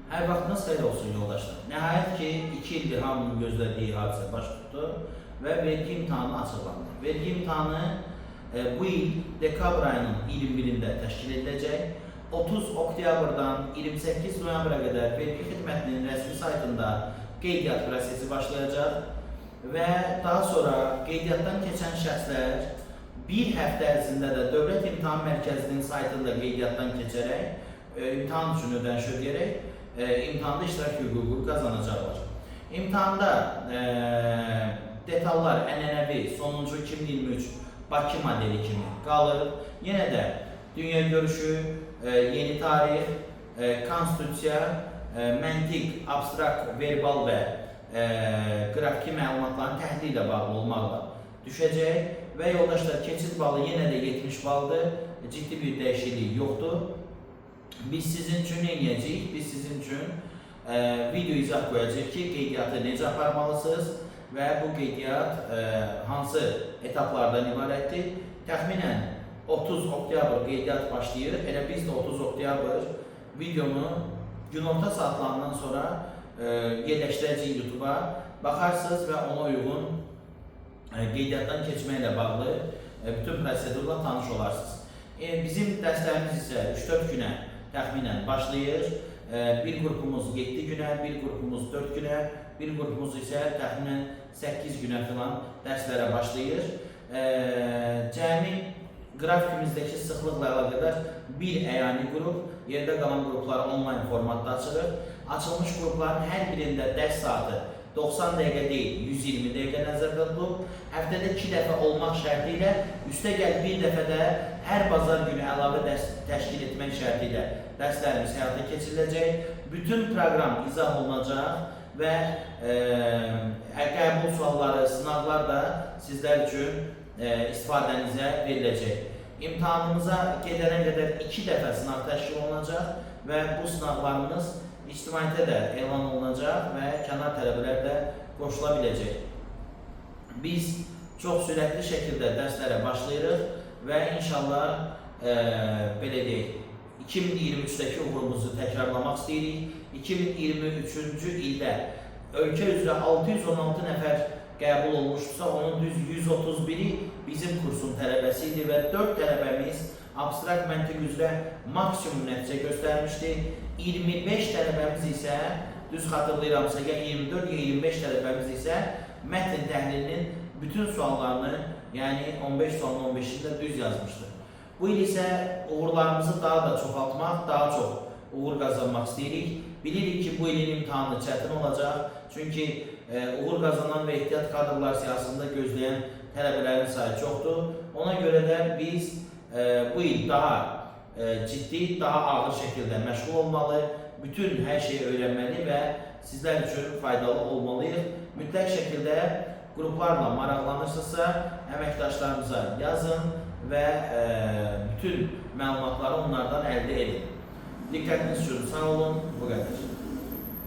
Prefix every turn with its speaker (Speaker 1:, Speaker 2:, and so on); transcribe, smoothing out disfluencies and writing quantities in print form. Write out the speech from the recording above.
Speaker 1: Hər vaxtınız xeyir olsun yoldaşlar. Nəhayət ki, 2 ildir hamının gözlədiyi hadisə baş tutdu və vergi imtahanı açıqlandı. Vergi imtahanı bu il dekabr ayının 21-də təşkil ediləcək. 30 oktyabrdan 28 noyabra qədər vergi xidmətinin rəsmi saytında qeydiyyat prosesi başlayacaq və daha sonra qeydiyyatdan keçən şəxslər bir həftə ərzində də Dövlət İmtahan Mərkəzinin saytında qeydiyyatdan keçərək, imtahan üçün ödəniş ödəyərək imtahanda iştirak hüququ qazanacaqlar. İmtahanda detallar ənənəvi sonuncu 2023 Bakı modeli kimi qalır. Yenə də dünya görüşü, yeni tarix, konstitusiya, məntiq, abstrakt, verbal və qrafiki məlumatların təhlili ilə bağlı olmaqla düşəcək və yoldaşlar, keçid balı yenə də 70 baldır. Ciddi bir dəyişiklik yoxdur. Biz sizin üçün nə edəcəyik? Biz sizin üçün video izah qoyacağıq ki, qeydiyyatı necə aparmalısınız və bu qeydiyyat hansı etaplardan ibarətdir. Təxminən 30 oktyabr qeydiyyat başlayır. Elə biz də 30 oktyabr videonu günorta saatlarından sonra yerləşdirəcəyik YouTube-a. Baxarsınız və ona uyğun qeydiyyatdan keçməklə bağlı bütün prosedurla tanış olarsınız. Bizim dərslərimiz isə 3-4 günə təxminən başlayır. Bir qrupumuz 7 günə, bir qrupumuz 4 günə, bir qrupumuz isə təxminən 8 günə filan dərslərə başlayır. Cəmi qrafikimizdəki sıxlıqla əlaqədar bir əyani qrup, yerdə qalan qrupları onlayn formatda açırıq. Açılmış qrupların hər birində dərs saatı 90 dəqiqə deyil, 120 dəqiqə nəzərdə tutulub. Həftədə 2 dəfə olmaq şərti ilə, üstəgəl bir dəfə də hər bazar günü əlavə dərs təşkil etmək şərti ilə dərslərimiz həyata keçiriləcək. Bütün proqram izah olunacaq və qəbul sualları, sınaqlar da sizlər üçün istifadənizə veriləcək. İmtahanımıza gedənə qədər 2 dəfə sınaq təşkil olunacaq və bu sınaqlarımız ictimaiyyətə də elan olunacaq və kənar tələbələr də qoşula biləcək. Biz çox sürətli şəkildə dərslərə başlayırıq və inşallah belə deyək, 2023-dəki uğurumuzu təkrarlamaq istəyirik. 2023-cü ildə ölkə üzrə 616 nəfər qəbul olmuşdusa, onun düz 131-i bizim kursun tələbəsi idi və 4 tələbəmiz abstrakt məntiq üzrə maksimum nəticə göstərmişdi. 25 tələbəmiz isə, düz xatırlayıramsa, ya 24 ya 25 tələbəmiz isə mətn təhlilinin bütün suallarını, yəni 15 sualın 15-ini də düz yazmışdı. Bu il isə uğurlarımızı daha da çoxaltmaq, daha çox uğur qazanmaq istəyirik. Bilirik ki, bu ilin imtahanı çətin olacaq. Çünki uğur qazanan və ehtiyat kadrlar siyahısında gözləyən tələbələrin sayı çoxdur. Ona görə də biz bu il daha ciddi, daha ağır şəkildə məşğul olmalı, bütün hər şeyi öyrənməli və sizlər üçün faydalı olmalıyıq. Mütləq şəkildə qruplarla maraqlanırsınızsa, əməkdaşlarımıza yazın və bütün məlumatları onlardan əldə edin. Diqqətiniz üçün sağ olun, bu qədər.